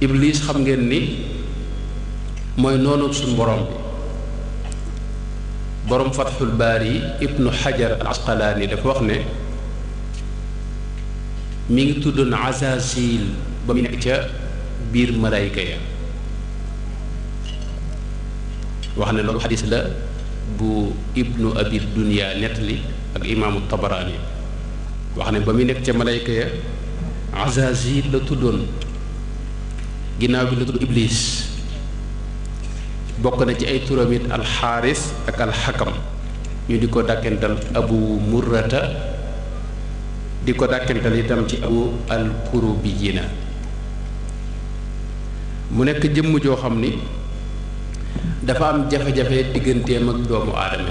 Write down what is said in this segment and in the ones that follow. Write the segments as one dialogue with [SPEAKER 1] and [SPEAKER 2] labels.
[SPEAKER 1] iblis xam ngeen ni mooy noonu suñu borom bi. borom Fathul Baari ibnu Hajar al Asqalaani dafa wax ne mi ngi tuddoon Azazil ba mu nekk ca biir malayka ya. wax ne loolu xadis la bu ibnu abi dunya nettali ak imaamu Tabaraani. wax ne ba mu nekk ca malayka ya Azazil la tuddoon, ginnaaw bi la tudd iblis. bokk na ci ay turam it alxaaris ak alxakam ñu di ko dàkkental abu murrata, di ko dàkkental itam ci abu alkurubiyina. mu nekk jëmm joo xam ni dafa am jafe-jafe digganteem ak doomu aadama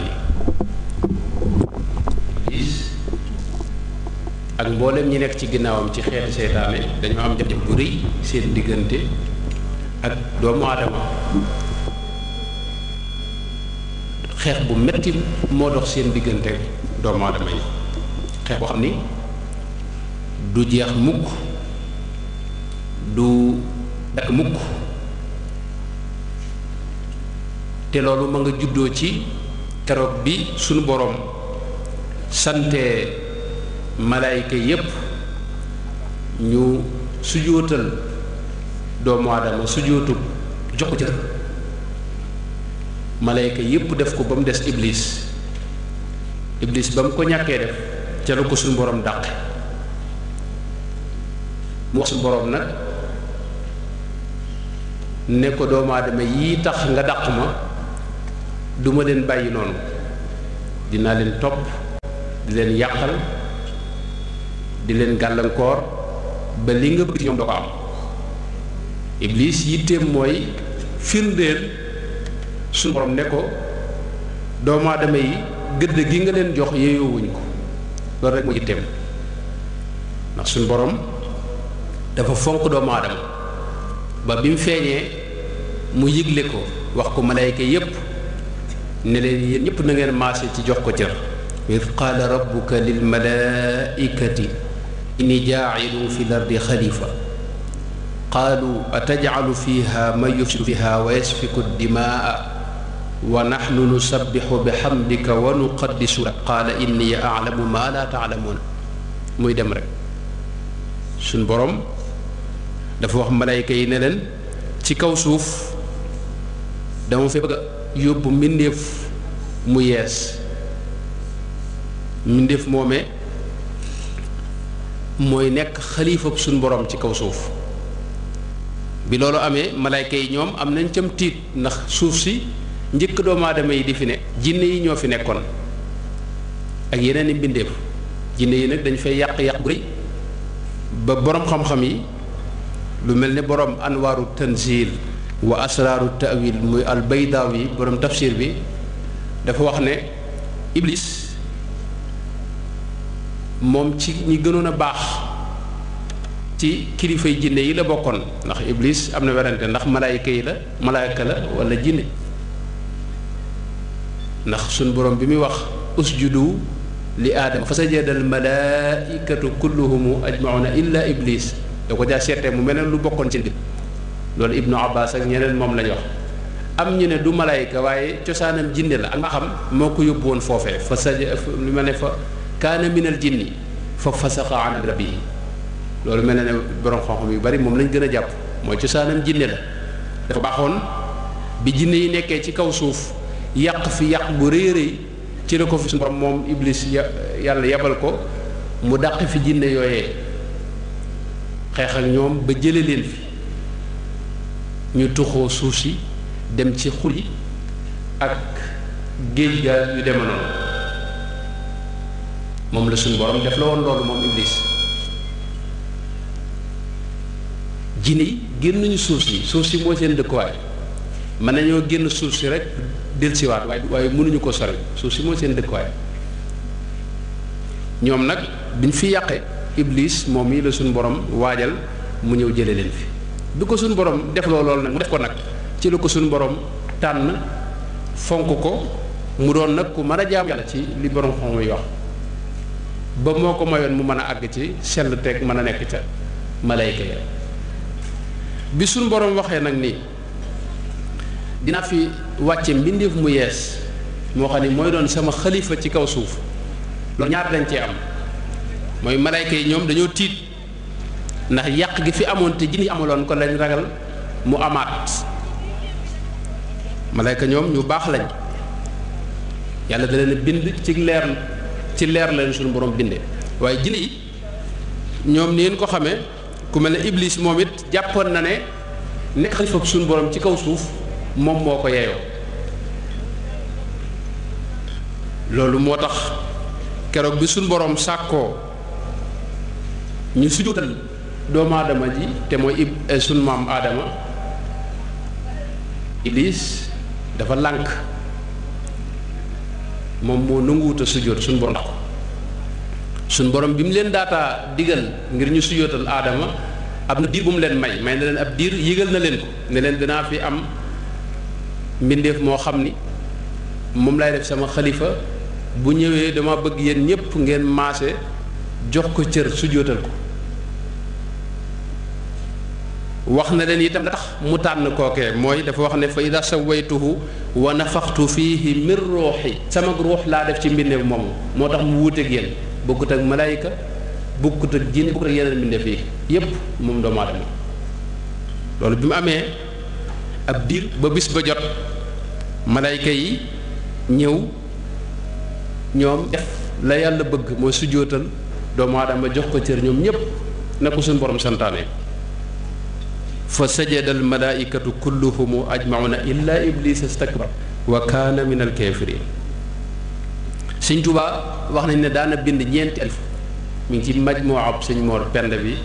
[SPEAKER 1] yi ak mboolem ñi nekk ci ginnaawam ci xeeti seytaane dañoo am jafe-jafe bu rëy seen diggante ak doomu aadama. xeex bu metti moo dox seen diggante doomu aadama yi, xeex boo xam ni du jeex mukk, du dakk mukk. te loolu ma nga juddoo ci keroog bi sunu boroom sante malaayika yépp ñu sujjóotal doomu aadama sujjóotu jox ko cër. malayka yépp def ko ba mu des iblis ba mu ko ñàkkee def ca la ko suñu borom dàq. mu wax suñu borom nag ne ko doomu aadama yii tax nga dàq ma duma leen bàyyi noonu, dinaa leen topp di leen yàqal di leen gàllankoor ba li nga bëgg ci ñoom doo ko am. iblis yitteem mooy firndeel suñu borom ne ko doomu aadama yi gëdd gi nga leen jox yeeyoowuñ ko, loolu rek moo yitteem. ndax suñu borom dafa fonk doomu aadama ba bi mu feeñee mu yëgle ko wax ko malayka yépp ne leen yéen ñëpp na ngeen maase ci jox ko cër. id qaala rabbuka lil malaikati inni jaa'ilun fi l ardi xalifa qaalu atajcalu fiha man yufsidu fiha wa yasfiku dimaa wa naxnu nusabbixu bixamdika wa nuqaddisu lak qaala inni aclamu ma la taalamuun. muy dem rek suñ borom dafa wax malayka yi ne leen ci kaw suuf dama fi bëgg a yóbbu mbindeef mu yees. mbindeef moomee mooy nekk xalifa suñ borom ci kaw suuf. bi loolu amee malayka yi ñoom am nañ cam tiit ndax suuf si njëkk doomu aadama yi di fi ne jinne yi ñoo fi nekkoon ak yeneen i mbindeef. jinne yi nag dañ fay yàq bu rëy ba boroom xam-xam yi lu mel ne boroom anwaaru tanzil wa asraaru ta'wil muy al baydaawi boroom tafsir bi dafa wax ne iblis moom ci ñi gënoon a baax ci kilifay jinne yi la bokkoon. ndax iblis am na werante ndax malaayka la wala jinne. ndax suñ borom bi muy wax usjudu li aadama fa sajada al malaaikatu kulluhum ajmauna illa iblis da ko jaa seetee mu mel ne lu bokkoon ci biir. loolu ibnu abbas ak ñeneen moom lañu wax. am ñu ne du malaayka waaye cosaanam jinne la ak nga xam moo ko yóbbu woon foofee fa lu mel ne fa kaana minal jinni fa fasaqa an rabbihi. loolu mel na ne borom xam-xam yu bari moom lañ gën a jàpp mooy cosaanam jinne la. dafa baaxoon bi jinne yi nekkee ci kaw suuf yàq fi yàq bu rëy rëy ci la ko fi suñu borom moom iblis yàlla yebal ko mu dàq fi jinne yooyee xeex ak ñoom ba jële leen fi ñu tuxoo suuf si dem ci xur yi ak géej ga yu deme noonu. moom la suñu borom def la woon loolu moom iblis. jinne yi génn nañu suuf si mooy seen dëkkuwaay. mën nañoo génn suuf si rek dellusiwaat waaye mënuñu ko sori suuf si mooy seen dëkkuwaay. ñoom nag biñ fi yàqe iblis moom yi la suñu borom waajal mu ñëw jële leen fi. bi ko suñu borom def loolu nag mu def ko nag ci la ko suñu borom tànn fonk ko mu doon nag ku mën a jaam yàlla ci li borom xam yi wax ba moo ko mayoon mu mën a àgg ci sell teg mën a nekk ca malayka ya. bi suñ borom waxee nag ni dina fi wàcce mbindeef mu yees moo xam ne mooy doon sama xalifa ci kaw suuf loolu ñaar dañ cee am mooy malayka yi ñoom dañoo tiit ndax yàq gi fi amoon te jinni amaloon ko lañ ragal mu amaat malayka ñoom ñu baax lañ yàlla da leen bind ci leer leen suñu borom binde waaye jinne yi ñoom ni ngeen ko xamee ku mel ne iblis moom it jàppoon na ne nekk xalifa suñu borom ci kaw suuf moom moo ko yeyoo loolu moo tax keroog bi suñu borom sàkkoo ñu sujjóotal doomu aadama ji te mooy suñu maam aadama iblis dafa lànk moom moo nanguwut a sujjóot suñu borom ko suñu borom bi mu leen daataa digal ngir ñu sujjóotal aadama am na diir bu mu leen may na leen ab diir yëgal na leen ko ne leen dinaa fi am mbindeef moo xam ni moom lay def sama xalifa bu ñëwee dama bëgg yéen ñépp ngeen maase jox ko cër sujjóotal ko wax na leen itam tax mu tànn kookee mooy dafa wax ne fa ida sawaytuhu wa nafaxtu fiihi min ruuxi sama ruux laa def ci mbindeef moomu moo tax mu wuuteeg yéen bokkut ak malaayika bokkut ak jinne bokkut ak yeneen mbindeef yi yépp moom doomu aadama loolu bi mu amee ab diir ba bis ba jot malaayika yi ñëw ñoom def la yàlla bëgg mooy sujjóotal doomu aadama jox ko cër ñoom ñépp na ko suñu borom santaane fa sajada al malaikatu kulluhum ajmauna illa iblis istakbar wa kaana min al kafirin sëñ Tuubaa wax nañ ne daana bind ñeenti alif mi ngi ci majmuab sëñ Mor Pend bi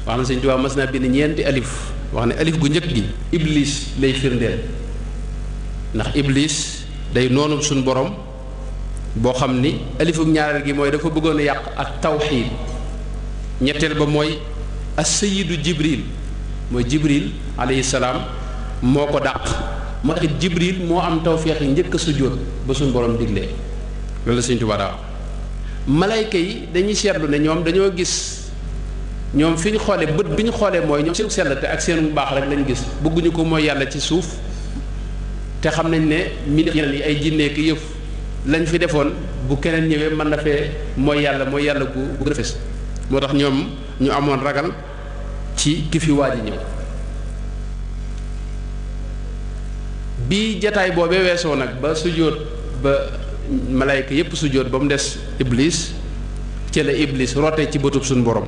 [SPEAKER 1] wax na sëñ Tuubaa mas naa bind ñeenti alif wax ne alif gu njëkk gi iblis lay firndeel ndax iblis day noonu suñ borom boo xam ni alifu ñaareel gi mooy dafa bëggoon a yàq ak tawxiid ñetteel ba mooy as-sayyidu jibril mooy jibril alayhi salaam moo ko dàq moo tax it jibril moo am tawféex yi njëkk a sujjóot ba suñ borom diglee loolu la Sëñ Tuubaa daa malayka yi dañuy seetlu ne ñoom dañoo gis ñoom fi ñu xoolee bët bi ñu xoolee mooy ñoom seen sellte ak seen baax rek lañu gis bëgguñu ko mooy yàlla ci suuf te xam nañ ne mbindeef yeneen yi ay jinne ki yëf lañ fi defoon bu keneen ñëwee mën na fee mooy yàlla bu gën a fes moo tax ñoom ñu amoon ragal ci ki fi waaj ñëw bi jataay boobee weesoo nag ba sujjóot ba malayka yépp sujjóot ba mu des iblis ci la iblis rootee ci bëtub suñu borom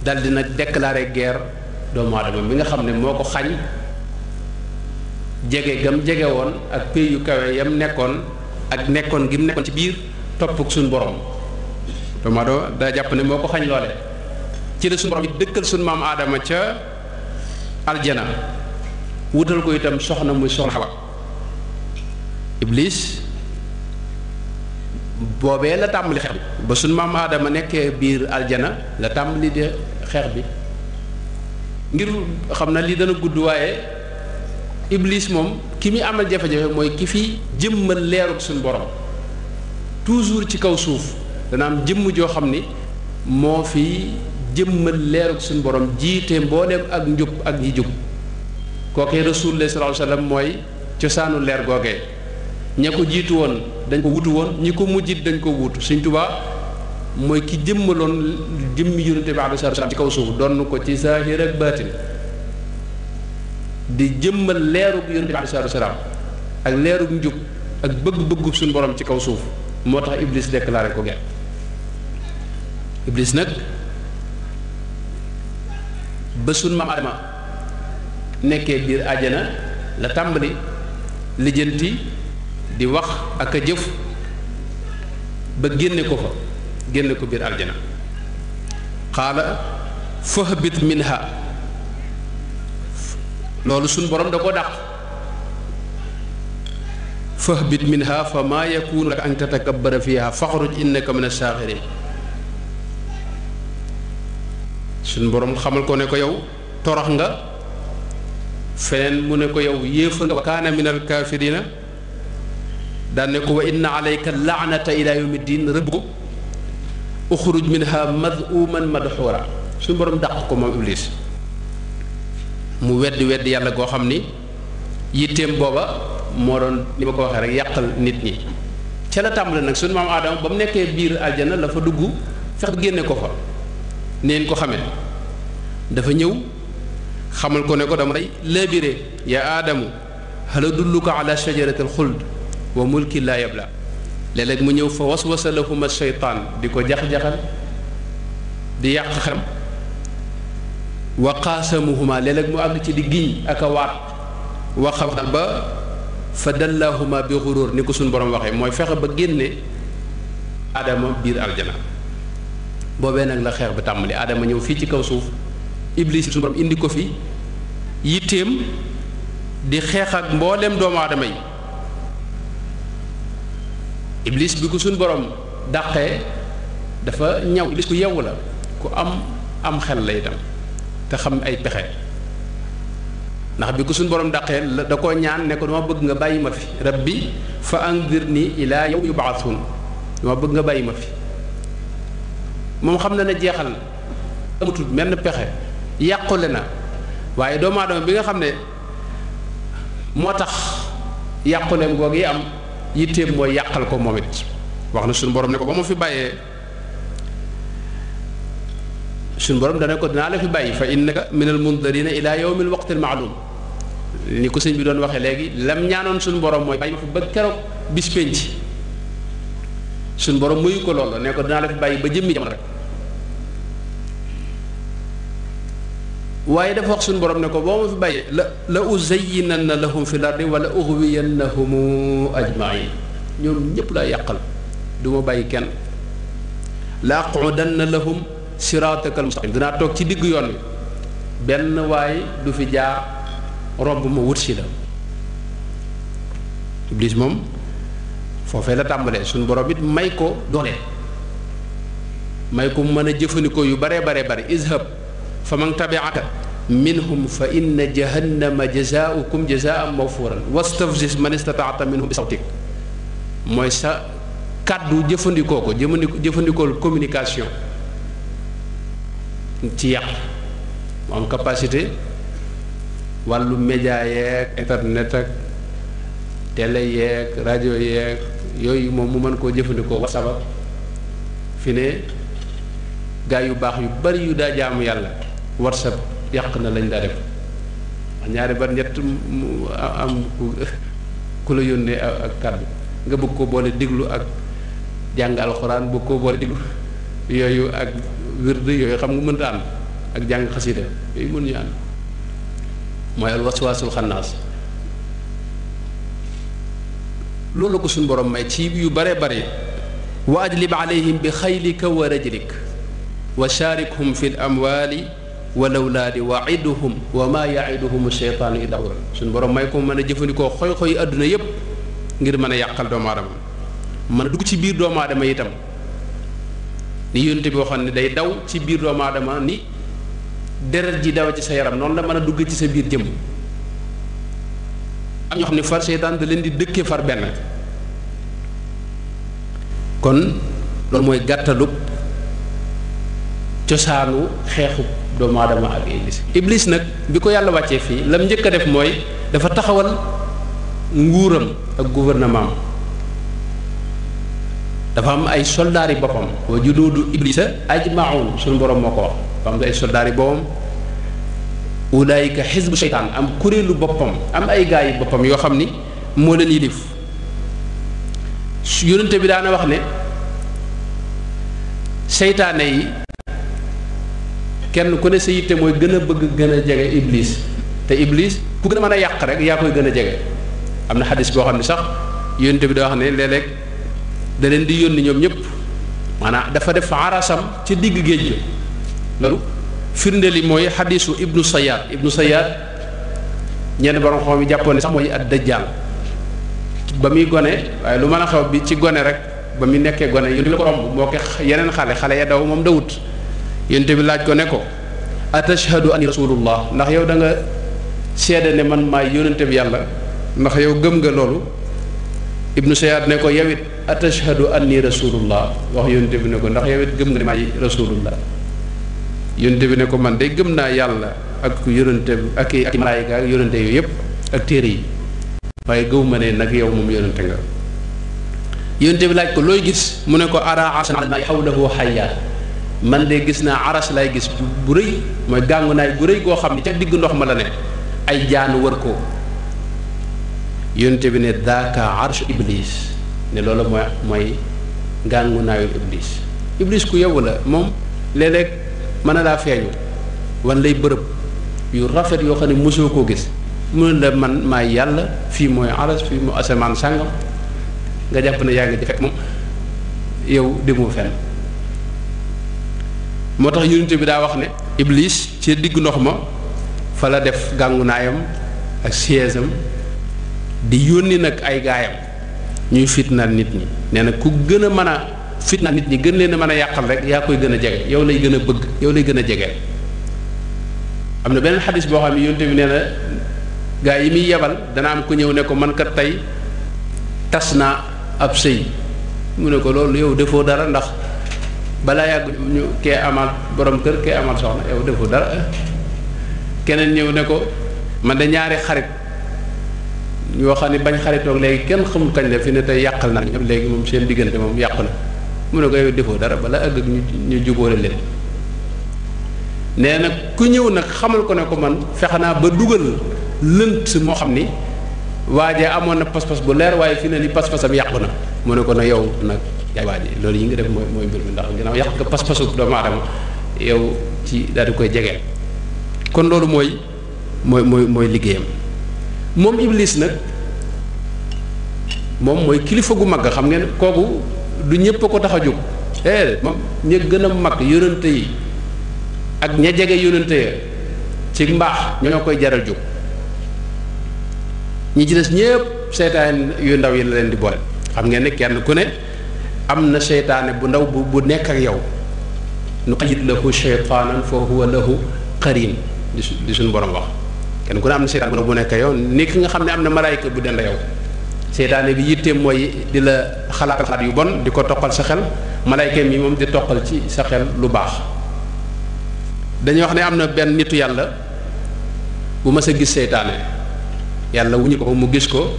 [SPEAKER 1] daldi nag déclarer guerre doomu aadama mi nga xam ne moo ko xañ jege gam jege woon ak pays yu kawe yam nekkoon ak nekkoon gi mu nekkoon ci biir topp ak suñu borom doomu aadama daa jàpp ne moo ko xañ loole ci la suñu borom yi dëkkal suñu maam aadama ca aljana wutal ko itam soxna muy soxna Xawa iblis boobee la tàmbali xeex bi ba suñu maam aadama nekkee biir aljana la tàmbali de xeex bi ngir xam na lii dana gudd waaye iblis moom ki muy amal jafe-jafe mooy ki fi jëmmal leerug suñu borom toujours ci kaw suuf dana am jëmm joo xam ni moo fi jëmmal leerug suñu borom jiite mbooleem ak njub ak ñi jub kookee rasulullah sallallahu alayhi wasallam mooy cosaanu leer googee ña ko jiitu woon dañ ko wutu woon ñi ko mujjit dañ ko wutu Sëñ Tuubaa mooy ki jëmmaloon jëmmi yonente bi alayhi salaam ci kaw suuf doon ko ci saahir ak baatin di jëmmal leerug yonente bi alayhi salaam ak leerug njub ak bëgg-bëggu suñu borom ci kaw suuf moo tax iblis déclaré ko guerre iblis nag ba suñ maam Adama nekkee biir àjjana la tàmbali lijjanti di wax ak a jëf ba génne ko fa génne ko biir àjjana xaala fahbit minha loolu suñ borom da ko dàq fahbit minha fa maa yakunu laka an tatakabbara fiha faxruj innaka min as-saaxirin suñ borom xamal ko ne ko yow torox nga feneen mu ne ko yow yéefa nga wa kaana min al-kaafirina daan ne ko wa inna alayka laanata ila yawmi ddin rëbb ko uxruj minha mad'uman madxuura suñu borom dàq ko moom iblis mu weddi yàlla goo xam ni yitteem booba moo doon ni ma ko waxee rek yàqal nit ñi. ca la tàmbale nag sunu maam Aadama ba mu nekkee biir aljana la fa dugg fex génne ko fa neen ko xamee dafa ñëw xamal ko ne ko dama lay labiré ya aadamu hal adulluka ala shajaratil xuld wa mulki laa yabla léeg-léeg mu ñëw fa waswasa lahuma sheytaan di ko jax-jaxal di yàq xelam wa qaasamuhuma léeg-léeg mu àgg ci di giñ ak a waat waxa ba fa dallahuma bi xuróor ni ko suñu borom waxee mooy fexe ba génne aadama biir aljana boobee nag la xeex bi tàmbali aadama ñëw fii ci kaw suuf iblis suñu borom indi ko fi yitteem di xeex ak mboolem doomu aadama yi iblis bi ko suñu borom dàqee dafa ñaw iblis ku yewwu la ku am xel la itam te xam ay pexe ndax bi ko suñu borom dàqee da koo ñaan ne ko dama bëgg nga bàyyi ma fi rabbi fa anzirni ilaa yawmi yub'athun dama bëgg nga bàyyi ma fi moom xam na ne jeexal na amatul menn pexe yàqule na waaye doomu aadama bi nga xam ne moo tax yàquleem googu yi am yitteem mooy yàqal ko moom it wax na suñu borom ne ko ba ma fi bàyyee suñu borom dana ko dinaa la fi bàyyi fa innaka minal mundarina ila yawmil waqtil ma'lum ni ko sëñ bi doon waxee léegi lam ñaanoon suñu borom mooy bàyyi ma fi ba keroog bis penc suñu borom muyu ko loolu ne ko dinaa la fi bàyyi ba jëmmi jamono rek waaye dafa wax suñu borom ne ko boo ma fi bàyyee la uzayyinanna lahum fil ardi wala ughwiyannahum ajma'in ñoom ñëpp laa yàqal du ma bàyyi kenn la aqudanna lahum siratakal mustaqim dinaa toog ci diggu yoon wi benn waay du fi jaar romb ma wut si la iblis moom foofee la tàmbalee suñu borom it may ko doole may ko mu mën a jëfandikoo yu baree bare izhab fa man tabi'aka minhum fa inna jahannama jazaa'ukum jazaa'an mawfuuran wastafziz man istata'ta minhum bi sawtik mooy sa kàddu jëfandikoo ko jëfandikoo communication ci yàq mu am capacité wàllu média yeeg internet ak télé yeeg rajo yeeg yooyu moom mu mën koo jëfandikoo WhatsApp ak fi ne gaa yu baax yu bari yu daa jaamu yàlla WhatsApp yàq na lañ daa def ñaari ba ñett mu am ku la yónnee ak kàddu nga bëgg ko boole diglu ak jàng alxuraan bëgg ko boole diglu yooyu ak wird yooyu xam nga mënta ànd ak jàng xasida yooyu mënuñu ànd mooy al waswaasul xannaas loolu ko suñu borom may ci yu bare bare wa ajlib alayhim bi xaylika wa rajlik wa sharikhum fi l amwali wal awlaadi wa iduhum wa ma yaiduhum sheytaanu illa ghurura suñu borom may ko mën a jëfandikoo xoy-xoy àdduna yépp ngir mën a yàqal doomu aadama mën a dugg ci biir doomu aadama itam ni yonent bi waxoon ne day daw ci biir doomu aadama ni deret ji daw ci sa yaram noonu la mën a dugg ci sa biir jëmm am ñoo xam ne far seytaan da leen di dëkkee far benn kon loolu mooy gàttalub cosaanu xeexu doomu aadama ak iblis nag bi ko yàlla wàccee fii lam njëkk a def mooy dafa taxawal nguuram ak gouvernement dafa am ay soldaari boppam wa junuudu iblisa ajmaun suñu borom moo ko wax dafa am ay soldaari boppam ulaayika xisbu seytaan am kuréelu boppam am ay gaa yi boppam yoo xam ni moo leen yilif yónnente bi daana wax ne seytaane yi kenn ku ne sa yitte mooy gën a bëgg gën a jege iblis te iblis ku gën a mën a yàq rek yaa koy gën a jege am na xadis boo xam ne sax yónnente bi da wax ne léeg-léeg da leen di yónni ñoom ñëpp maanaam dafa def arasam ci digg géej gi loolu firnde li mooy xadisu ibnu sayaad ñenn borom xam yi jàppoon ne sax mooy ad dajjal ba muy gone waaye lu mën a xew bi ci gone rek ba muy nekkee gone yónni la ko romb moo ko yeneen xale ya daw moom dawut yónte bi laaj ko ne ko atashhadu anni rasulullah ndax yow da nga seede ne man maay yónente bi yàlla ndax yow gëm nga loolu ibnu sayaad ne ko yow it atashhadu anni rasulullah wax yónente bi ne ko ndax yow it gëm nga ne maay rasulullah yónente bi ne ko man de gëm naa yàlla ak yonente ak malaayika ak yonente yooyu yëpp ak téere yi waaye gëw ma ne nag yow moom yonente nga. yonente bi laaj ko looy gis mu ne ko ara arsan ala ma'i hawlahu hayya man de gis naa aras lay gis bu rëy mooy gàngu naay bu rëy goo xam ne ca digg ndox ma la ne ay jaan wër ko. yonente bi ne daaka arshu iblis ne loolu mooy gàngu naayul iblis ku yow la moom léeg-léeg mën na laa feeñu wan lay bërëb yu rafet yoo xam ne mosoo koo gis mu ne la man maay yàlla fii mooy aras fii mooy asamaan sàngam nga jàpp ne yaa ngi fekk moom yow demoo fenn. moo tax yonente bi daa wax ne iblis ci diggu ndox ma fa la def gàngu naayam ak siège am di yónni nag ay gaayam ñuy fitnaal nit ñi. nee na ku gën a mën a fitnaal nit ñi gën leen a mën a yàqal rek yaa koy gën a jege yow lay gën a bëgg yow lay gën a jege. am na beneen xadis boo xam ne yonte bi nee na gaa yi muy yebal dana am ku ñëw ne ko man kat tey tas naa ab sëy mu ne ko loolu yow defoo dara ndax balaa yàgg ñu kee amaat borom kër kee amaat soxna yow defoo dara. keneen ñëw ne ko man de ñaari xarit yoo xam ne bañ xaritoog léegi kenn xamul kañ la fi ne tey yàqal na ñoom léegi moom seen diggante moom yàqu na mu ne ko yow defoo dara bala ëgg ak ñu jubóole leen. nee na ku ñëw nag xamal ko ne ko man fexe naa ba dugal lënt moo xam ni waajee amoon na pas-pas bu leer waaye fi ne ni pas-pasam yàqu na mu ne ko na yow nag yaay waaje loolu yi nga def mooy mbir mi ndax ginnaaw yàq nga pas-pasu doomu aadama yow ci daal di koy jegeel. kon loolu mooy liggéeyam. moom iblis nag moom mooy kilifa gu mag xam ngeen kooku du ñëpp a ko tax a jóg moom ña gën a mag yonante yi ak ña jege yonante ya ci mbaax ñoo koy jaral jóg. ñi ci des ñëpp seytaan yu ndaw yi la leen di boole. xam ngeen ne kenn ku ne am na seytaane bu ndaw bu nekk ak yow nuqayyid lahu shaytaanan fa huwa lahu qarin di suñu borom wax. kenn ku ne am na seytaan bu nekk yow ni ki nga xam ne am na malaayka bu dend yow seytaane bi yitteem mooy di la xalaat yu bon di ko toqal sa xel malaayka mi moom di toqal ci sa xel lu baax. dañuy wax ne am na benn nitu yàlla bu mas a gis seytaane yàlla wuñu ko mu gis ko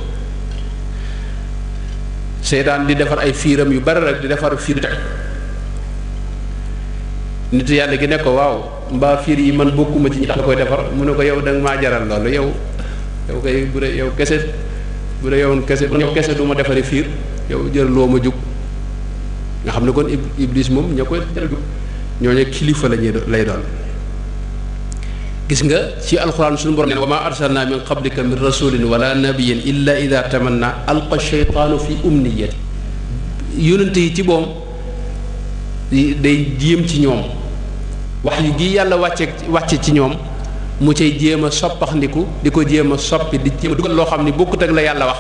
[SPEAKER 1] seytaan di defar ay fiiram yu bari rek di defar fiir teg nitu yàlla gi ne ko waaw mbaa fiir yi man bokkuma ci ñi tax nga koy defar mu ne ko yow danga maa jaral loolu yow koy bu dee yow kese bu dee yow kese du ma defari fiir yow jël loo ma jug nga xam ne kon iblis moom ña koy jaral jug ñooñu kilifa lay doon. gis nga ci alxuraan suñu borom ne wa ma arsalna min qablika min rasulin wala nabiyyin illa ida tamanna alqa shaytaanu fi umniyati yonente yi ci boom day jéem ci ñoom wax yu gi yàlla wàcce ci ñoom mu cay jéem a soppaxndiku di ko jéem a soppi di jéem a dugal loo xam ne bokkut ak la yàlla wax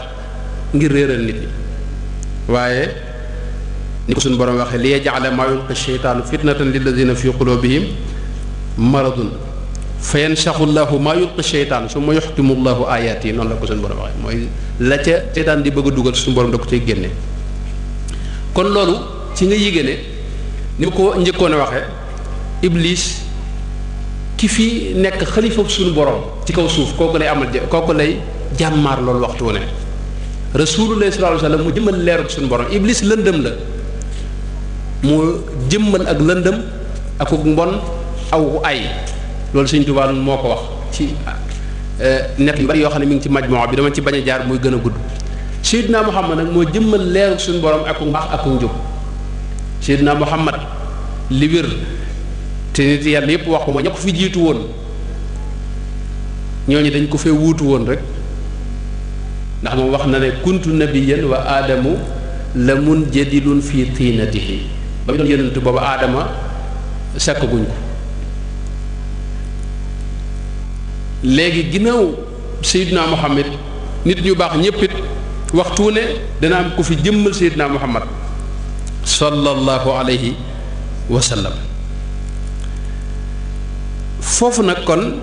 [SPEAKER 1] ngir réeral nit ñi. waaye ni ko suñu borom waxee li yaj'ala ma yulqi shaytaanu fitnatan lilladina fi qulubihim maradun fa yansaxu llahu maa yulqi sheytaan summa yuxkimu llahu ayaat yi noonu la ko suñu borom waxee mooy la ca seytaan di bëgg a dugal suñu borom da ko cay génne. kon loolu ci nga yéege ne ni ko njëkkoon a waxee iblis ki fi nekk xalifa suñu borom ci kaw suuf kooku lay jàmmaar loolu waxtu wu ne rasulullah sallallahu alayhi wa sallam mu jëmmal leeru suñu borom iblis lëndëm la mu jëmmal ak lëndëm ak mbon aw ay. loolu Sëñ Tuubaa moo ko wax ci net yu bari yoo xam ne mi ngi ci majmoo bi dama ci bañ a jaar muy gën a gudd. Seydina Muhammad nag moo jëmmal leeru suñu borom ak mbaax ak njub Seydina Muhammad li wér te nit yàlla yépp wax ko mooy ña ko fi jiitu woon ñooñu dañ ko fee wuutu woon rek ndax moom wax na ne kuntu nabiyyan wa aadamu la munjadilun fi tiinatihi ba mu doon yonent boobu aadama sakkaguñ ko. léegi ginnaaw Seydina Muhammad nit ñu baax ñépp it waxtu ne dana am ku fi jëmmal Seydina Muhammad sallallahu alayhi wa sallam. foofu nag kon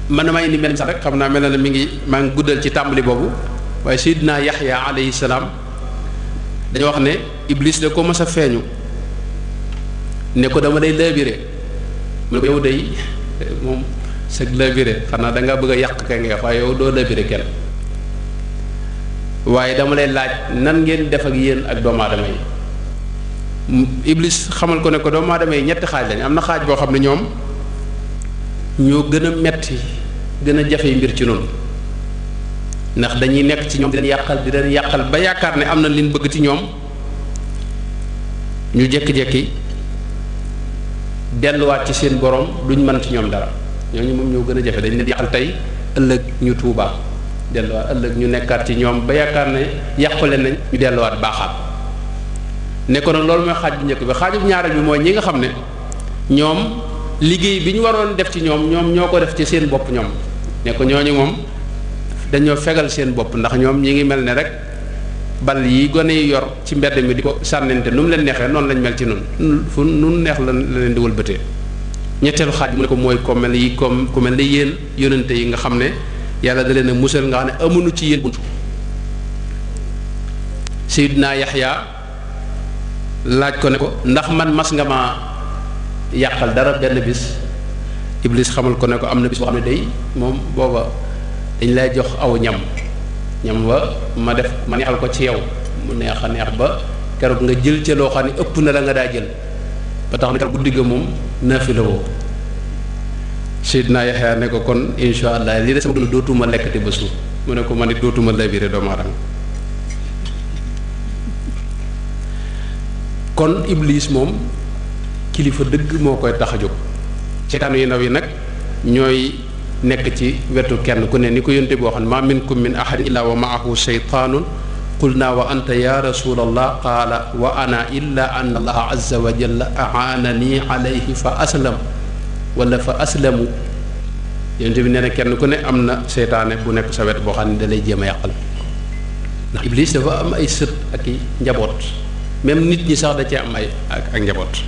[SPEAKER 1] man damay indi mel sax rek xam naa mel na ne maa ngi guddal ci tàmbali boobu waaye Seydina Yaxya alayhi salaam dañoo wax ne Iblis da ko mas a feeñu ne ko dama lay laabire mu ne ko yow day moom sëg labiré xanaa da nga bëgg a yàq kay nga waaye yow doo labiré kenn waaye dama lay laaj nan ngeen def ak yéen ak doomu aadama yi. Iblis xamal ko ne ko doomu aadama yi ñetti xaaj lañ am na xaaj boo xam ne ñoom ñoo gën a metti gën a jafe mbir ci noonu ndax dañuy nekk ci ñoom di leen yàqal ba yaakaar ne am na liñ bëgg ci ñoom ñu jékki-jékki delluwaat ci seen borom duñ mën ci ñoom dara ñooñu moom ñoo gën a jafe dañ leen yàqal tey ëllëg ñu tuubaa delluwaat ëllëg ñu nekkaat ci ñoom ba yaakaar ne yàqule nañ ñu delluwaat baaxaat ne ko nag loolu mooy xaaj bu njëkk bi xaaju ñaareel bi mooy ñi nga xam ne ñoom liggéey bi ñu waroon def ci ñoom ñoo ko def ci seen bopp ñoom ne ko ñooñu moom dañoo fegal seen bopp ndax ñoom ñi ngi mel ne rek bal yi gone yi yor ci mbedd mi di ko sànnente nu mu leen neexee noonu lañ mel ci nun fu nun neex la leen di wëlbatee ñetteelu xaaj bi mu ne ko mooy ku mel ne yéen yonente yi nga xam ne yàlla da leen a musal nga xam ne amuñu ci yéen buntu. Seydina Yaxya laaj ko ne ko ndax man mas nga ma yàqal dara benn bis Iblis xamal ko ne ko am na bis boo xam ne day moom booba dañ lay jox aw ñam wa ma neexal ko ci yow mu neex a neex ba keroog nga jël ca loo xam ne ëpp na la nga daa jël ba tax na keroog guddi ga moom naafila woo. Seydina Yaxya ne ko kon insha allah lii de sama dund dootuma lekkati ba suur mu ne ko man it dootuma labiré doomu aadama. kon Iblis moom kilifa dëgg moo koy tax a jóg seytaanu yu ndaw yi nag ñooy nekk ci wetu kenn ku ne ni ko yonte boo xam ne ma minkum min ahadin illa wa maahu sheytaanun qulna wa anta ya rasulallah qaala wa ana illa an allaha azza wa jalla aanani alayhi fa aslam wala fa aslamu yonte bi nee na kenn ku ne am na seytaane bu nekk sa wet boo xam ne da lay jéem a yàqal ndax Iblis dafa am ay sët ak i njaboot même nit ñi sax da cee am ay ak njaboot